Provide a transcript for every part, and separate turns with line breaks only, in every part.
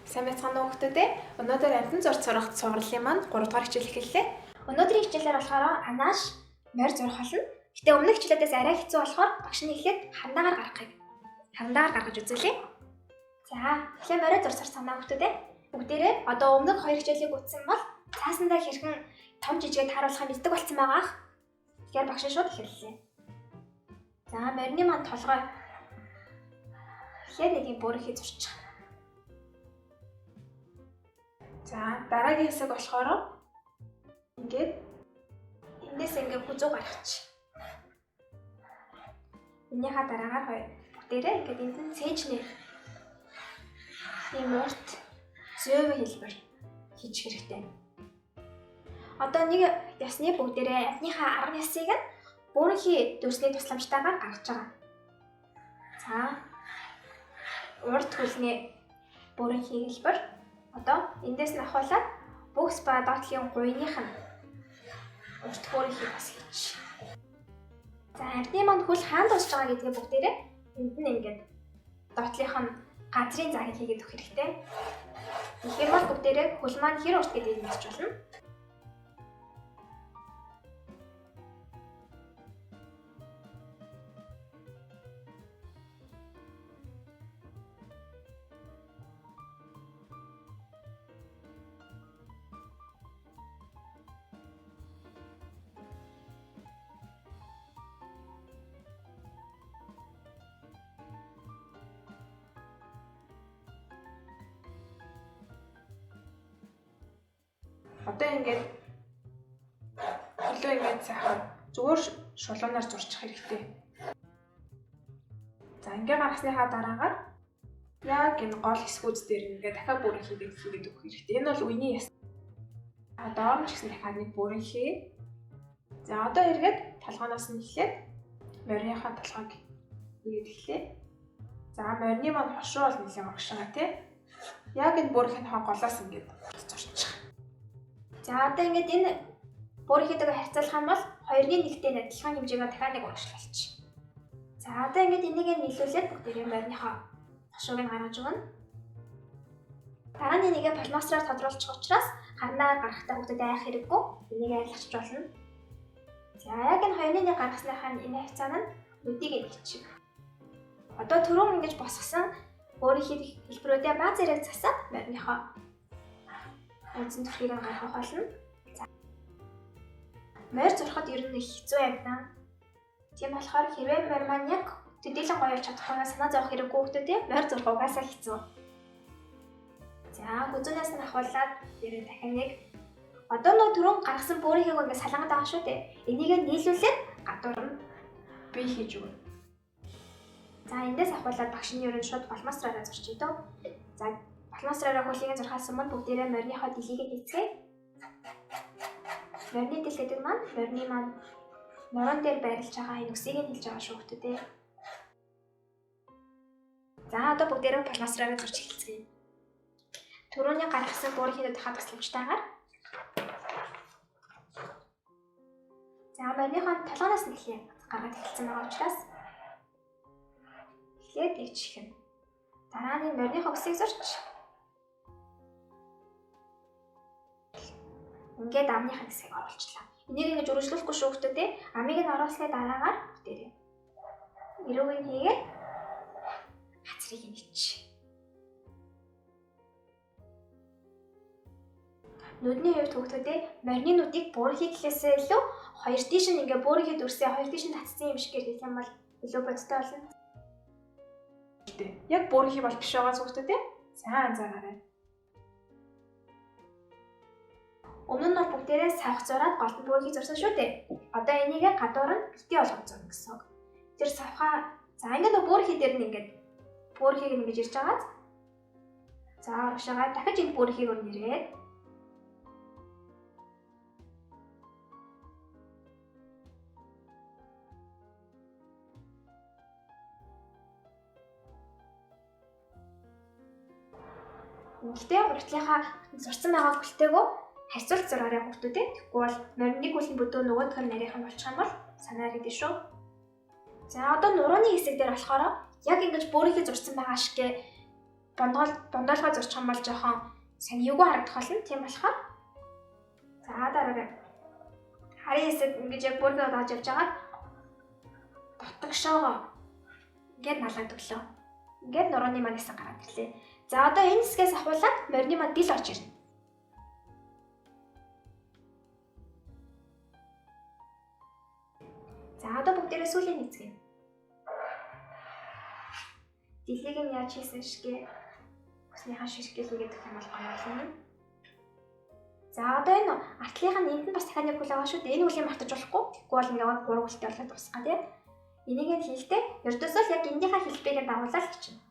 Сайн байцгаана уу хүмүүстээ. Өнөөдөр амьтан зурц сурах сургуулийн маань 3 дугаар хичээл эхэллээ.
Өнөөдрийн хичээлээр болохоор анааш морь зурх болно. Гэтэ өмнөх хичээлүүдээс арай хэцүү болохоор багш нь эхлээд хандаагаар гаргахыг хандаагаар гаргаж үзүүлье. За, эхлээд морио зурц сурцгаана хүмүүстээ. Бүгдээрээ одоо өмнөх хоёр хичээлийг үзсэн бол цаасандаа хэрхэн том жижигээ тааруулахыг мэддэг болсон байгаа ах. Тэгэхээр багш нь шууд эхэллээ. За, морины маань толгой. Эхлээд нэг юм бүрхий зурчих.
За, дараагийн хэсэг болохоор ингээд
Эндээс ингээ хүзүү гаргачих. Энийхээ дараагаар хоёр бүгдээрээ ингээд энд нь цээжнэр ийм урт зөөвөн хэлбэр хийж хэрэгтэй. Одоо нэг ясны бүгдээрээ амьтныхаа арга ясыг нь бүрэнхий дүрсний тусламжтайгаар гаргаж байгаа. За, урт хөлний бүрэнхий хэлбэр одоо эндээс нь ахуулаад бөгс ба доотлын гуйных нь урт бүрэнхий бас хийж. За, амьтны маань хөл хаана дуусж байгаа гэдгийг бүгдээрээ энд нь ингээд доотлынх нь газрын цагийг хийгээд өгөх хэрэгтэй. Тэгэхээр бол бүгдээрээ хөл маань хэр урт гэдгийг мэдчих болно.
Одоо ингээд хөлөө ингээд сайхан зүгээр шулуунаар зурчих хэрэгтэй. За, ингээ гаргасныхаа дараагаар яг энэ гол хэсгүүд дээр ингээд дахиад бүрэн хийгээд өгөх хэрэгтэй. Энэ бол үений яс. Доор нь ч гэсэн дахиад нэг бүрэн хий. За, одоо эргээд толгооноос нь эхлээд мориныхаа толгойг хийгээд эхлэе. За, морины маань хошуу бол нэлээд урагшаа тий. Яг энэ бүрийнхээ голоос ингээд зурчих.
За, одоо ингээд энэ бүрийнхээтэйгээ харьцуулах юм бол 2-ны 1-тэй адилхан хэмжээгээр дахиад нэг урагшлуулчих. За, одоо ингээд энийг нийлүүлээд бүгдээрээ мориныхоо хошууг нь гаргаж өгнө. Дараа нь энийгээ фломастераар тодруулчих учраас харнаар гаргахтаа хүүхдэд айх хэрэггүй. Энийг арилгачих болно. За, яг энэ 2-ны 1 гаргасныхаа энэ хавцаа нь нүдийг хийчих. Одоо түрүүн ингэж босгосон өөрийнхөө хэлбэрүүдээ баа зэрэг засаад мориныхоо үндсэн төрхийг нь гаргах болно. За, морь зурхад ер нь их хэцүү юм. Тийм болохоор хэрвээ морь маань яг төдийлөн гоё болж чадахгүй санаа зовох хэрэггүй хүүхдүүд морь зурх угаасаа хэцүү. За, хүзүүнээс нь ахуулаад дээрээ дахин нэг одоо нөө түрүүн гаргасан бүрийнхээ ингээ салангад байгаа шүү дээ. Энийг нийлүүлээд гадуур нь
би хийж өгнө.
За, эндээс ахуулаад багш нь ер нь шууд фломастераараа зурчих дөө. За, фломастераараа хөлийг зурхаас өмнө бүгдээрээ мориныхоо дэлийг нь хийцгээе. Морины дэл гэдэг маань морины маань нуруунд дээр байрлаж байгаа энэ үсийг нь хэлж байгаа шүү дээ. За, одоо бүгдээрээ фломастераараа зурч эхэлцгээе. Түрүүний гаргасан бүрийнхээ дахиад тусламжтайгаар. За, мориныхоо толгоноос нь эхлэе гаргаад эхэлсэн байгаа учраас эхлээд нэг чихэн. Дараа нь мориныхоо үсийг зурч. Ингээд амныхаа хэсгийг оруулчлаа. Энийг ингэж үргэлжлүүлэхгүй шүү дээ тий. Амыг нь оруулсны дараагаар бүгдээрээ эрүүг нь хийгээд хацрыг нь хийчих. Нүдний хувьд хүүхдүүдээ морины нүдийг бүрхий гэхээсээ илүү хоёр тийш нь ингээ бүрхий дүрсээ хоёр тийш нь татсан юм шиг гэх юм бол илүү бодтой болно.
Яг бүрхий бол биш байгаа хүүхдүүдээ. Сайн анзаараарай.
Өмнө нь бол бүгдээрээ савх зураад голд нь бүрхий зурсан шүү дээ. Одоо энийг гадуур нь битгий болгож зурна гэсэн үг. Тэр савхаа за ингээ нөө бүрхий дээр нь ингээд бүрхийг ингэж ирж байгааз. За, урагшаагаа дахиж энэ бүрхийг өрнөрээд Гэхдээ уртлынхаа зурсан байгаа хөлтэйгөө харьцуулт зураарай хүүхдүүдээ. Тэгэхгүй бол морин нэг хөл нь бүдөө нөгөөх нь нарийнхан болчих юм бол санаа хэрэгтэй шүү. За, одоо нурууны хэсэг дээр болохоор яг ингэж бүрийнхээ зурсан байгаа шигэ Бондоолгоо зурчих юм бол жоохон сайн эвгүй харагдах болно. Тийм болохоор за дараагаар харын хэсэг ингэж яг бүргээ дааж явж байгаад дотгошоогоо ингээд налаад өглөө. Ингээд нурууны маань хэсэг гараад ирлээ. За одоо энэ хэсгээс ахуулаад морины маань дил орж ирнэ. За одоо бүгдээрээ сүүлийн хэсэг. Дэлийг нь яаж хийсэн шигэ хүснийхаа ширхгээ хийгээд өгөх юм бол гоё болно. За одоо энэ артлынх нь энд нь бас дахиад нэг хүл байгаа шүү дээ. Энэ хүлийг мартаж болохгүй. Тэгэхгүй бол ингээд 3 хүлтэй болоод дуусгаа тий. Энийг нь хийхдээ ердөөсөө л яг эндийнхаа хэлбэрийг дагуулаад хийчихнэ.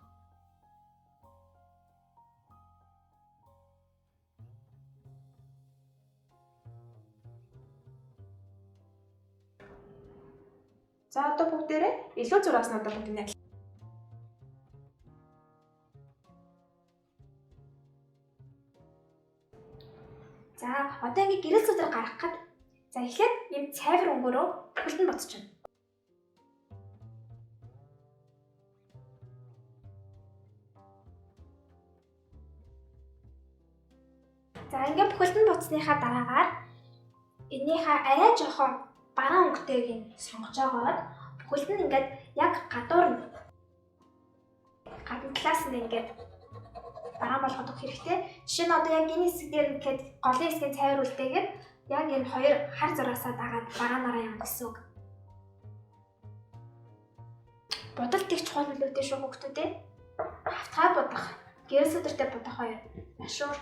За одоо бүгдээрээ илүү зурааснуудаа бүгд нь
За одоо ингээ гэрэл судар гаргах гээд за эхлээд ийм цайвар өнгөөрөө бүхэлд нь бодчихно. За ингээ бүхэлд нь бодсныхаа дараагаар энийхээ арай жоохон бараан өнгөтэйг нь сонгож агаад бүхэлд нь ингээд яг гадуур нь гадна талаас нь ингээд бараан болгоод өгөх хэрэгтэй. Жишээ нь одоо яг энэ хэсэг дээр ингээд голын хэсгийн цайвар үлдээгээд яг энэ хоёр хар зураасаа дагаад бараанаараа явна гэсэн үг. Бодолт их чухал нөлөөтэй шүү хүүхдүүдээ. Хавтгай бодох, гэрэл судартай бодох хоёр маш өөр.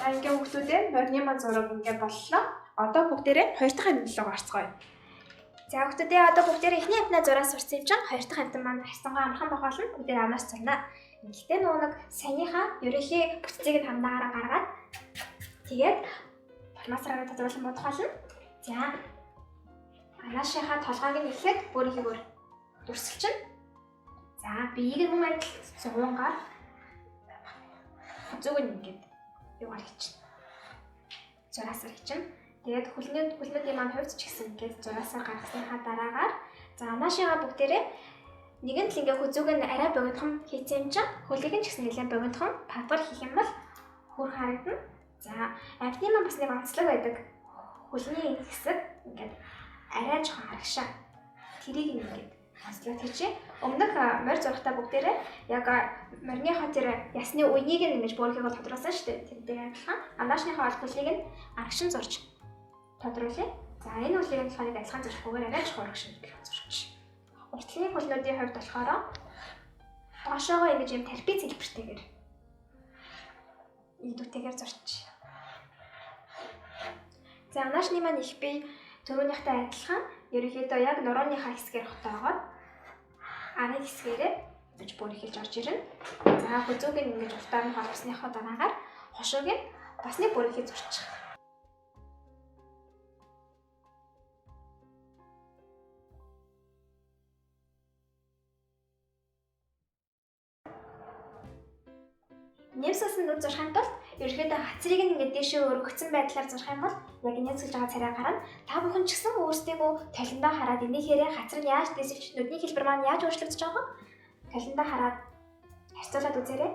За ингээ хүүхдүүдээ морины маань зураг ингээ боллоо. Одоо бүгдээрээ хоёр дахь амтлага орцгоё.
За хүүхдүүдээ одоо бүгдээрээ эхний амтнаа зураа сурсан юм чинь хоёр дахь амтан маань харьцангуй амархан байх болно. Бүгдээрээ амаас зурна. Гэхдээ нөгөө нэг саяныхаа ерөнхий бүтцийг нь хамдаагаараа гаргаад тэгээд формасраараа тодруулан бодох болно. За анаашийнхаа толгойг нь эхлээд бүрийнхийгөр дүрсэлчин. За биеийг нь мөн адил 100-аар зүг нь ингээд юугаар хийчихнэ. Зураасаар хийчихнэ. Тэгээд хөлнүүдийн маань хувьд ч гэсэн ингээд зураасаар гаргасныхаа дараагаар за анаашигаа бүгдээрээ нэгэн л ингээ хүзүүг нь арай богинохон хийсэн юм чинь хөлийг нь ч гэсэн нэлээд богинохон падгар хийх юм бол хөр харагдана. За амтны маань бас нэг онцлог байдаг. Хөлний хэсэг ингээд арай жоохон арагшаа. Тэрийг ингээд онцлог хийчихье. Өмнөх морь зурхтаа бүгдээрээ яг мориныхоо тэр ясны үеийг нь ингэж бүрхийг бол тодруулсан шүү дээ. Тэрнтэй адилхан анаашныхаа ол хөлийг нь арагшин зурж тодруулъя. За энэ хөлийг нь болохоор адилхан зурхгүйгээр арай ч урагшин зурчих. Уртлын хөлнүүдийн хувьд болохоор доошоогоо ингэж юм трапез хэлбэртэйгээр ийдүүтэйгээр зурчих. За анаашны маань их бие түрүүнийхтэй адилхан ерөнхийдөө яг нурууныхаа хэсгээр хотоогоод арын хэсгээрээ ингэж бүр эхэлж орж ирнэ. За хүзүүг нь ингэж уртаар нь холбосныхоо дараагаар хошууг нь бас нэг бүр эхэлж зурчих. Нэмсэлсэн нүд зурхын тулд ерөнхийдөө хацрыг нь ингээд дээшээ өргөцсөн байдлаар зурх юм бол яг нэмсэлж байгаа царай гарна. Та бүхэн ч гэсэн өөрсдийгөө толиндоо хараад энийхээрээ хацар нь яаж дээшилж нүдний хэлбэр маань яаж өөрчлөгдөж байгааг толиндоо хараад харьцуулаад үзээрэй.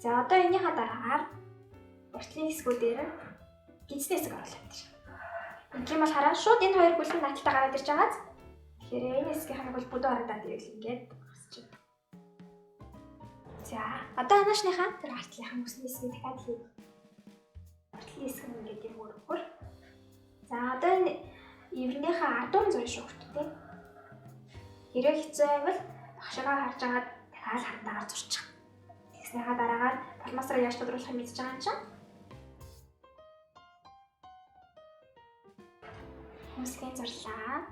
За одоо энийхээ дараагаар уртлын хэсгүүдээр нь гидсний хэсэг оруулаад ирнэ. Ингэх юм бол хараа шууд энэ хоёр хөл нь нааталтаа гараад ирж байгааз. Тэгэхээр энэ хэсгийнх нь бол бүдүү харагдаад ивэл ингээд гарч байна. За одоо анаашныхаа тэр артлынхаа үсний хэсгийг дахиад хий. Артлын хэсэг нь ингээд юм өргөхөр. За одоо энэ эврнийхээ ардуурын зургийг шүүхтээ тий. Хэрэг хэцүү байвал багшгаа харж агаад дахиад хандаагаар зурчих. Тэгснийхаа дараагаар пластмассаар яаж тодруулахыг мэдж байгаа юм чинь. Хүмүүсийн зурлаа.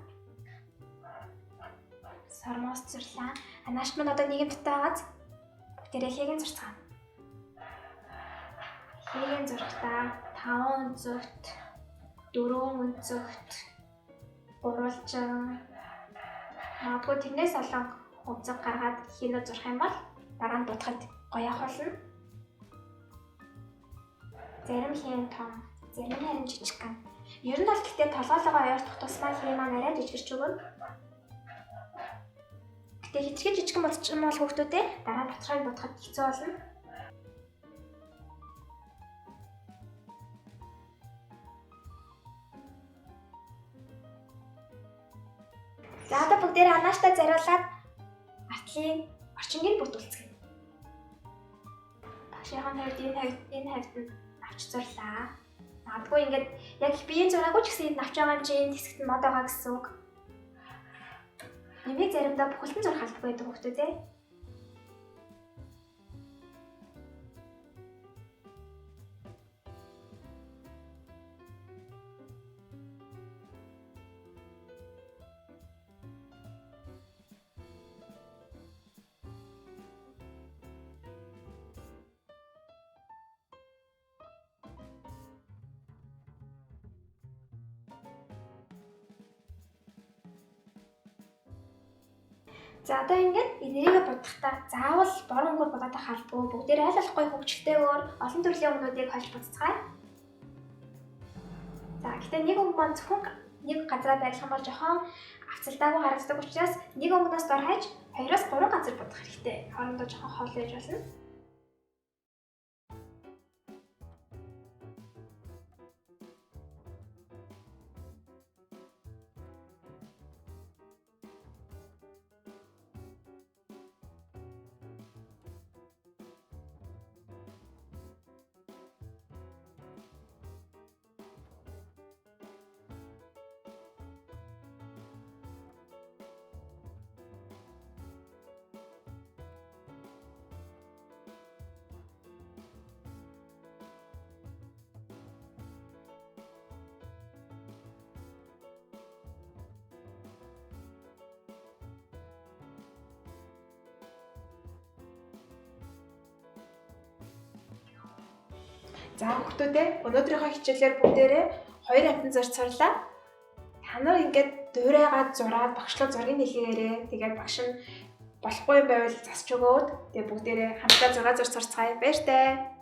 Сормоос зурлаа. Анаашт мань одоо нийгэм дотоо байгааз бүгдээрээ хээгэн зурцгаана. Хээгэн зурахдаа 5 өнцөгт, 4 өнцөгт, гурвалжин магадгүй тэрнээс олон өнцөг гаргаад хийнэ зурх юм бол дараа нь будахад гоё явах болно. Зарим хийн том, зарим нь харин жижигхэн. Ер нь бол гэхдээ толгойлогоо ойртох тусмаа хий маань арай жижигэрч өгнө. Гэтэ хитрхи жижигхэн болчих юм бол хүүхдүүдээ дараа нь тодорхой бодоход хэцүү болно. За одоо бүгдээрээ анааштай зориулаад артлын орчингийг бүтүүлцгээе. Багшийн хувьд энэ хавьд нь авч зурлаа. Магадгүй ингээд яг биеийн зураагүй ч гэсэн энд авч байгаа юм чи энэ хэсэгт нь мод байгаа гэсэн үг. Нэмийг заримдаа бүхэлдэн зурх албагүй байдаг хүүхдүүд ээ. За одоо ингээд энэрийг бодохдаа заавал борон өнгөөр бодоод байх албагүй. Бүгдээр аль болох гоё хөгжилтэйгээр олон төрлийн өнгөнүүдийг холж буцацгаая. За гэхдээ нэг өнгө маань зөвхөн нэг газараа байрлах юм бол жоохон авцалдаагүй харагддаг учраас нэг өнгөнөөс дор хаяж 2-3 газар бодох хэрэгтэй. Хоорондоо жоохон хол байж болно.
За хүүхдүүдээ өнөөдрийнхөө хичээлээр бүгдээрээ 2 амтан зурж сурлаа. Та нар ингээд дуурайгаад зураад багшлаа зургийг нэлгээгээрээ. Тэгээд багш нь болохгүй юм байвал засч өгөөд тэгээд бүгдээрээ хамтдаа зураг зурж сурцгаая. Баяртай.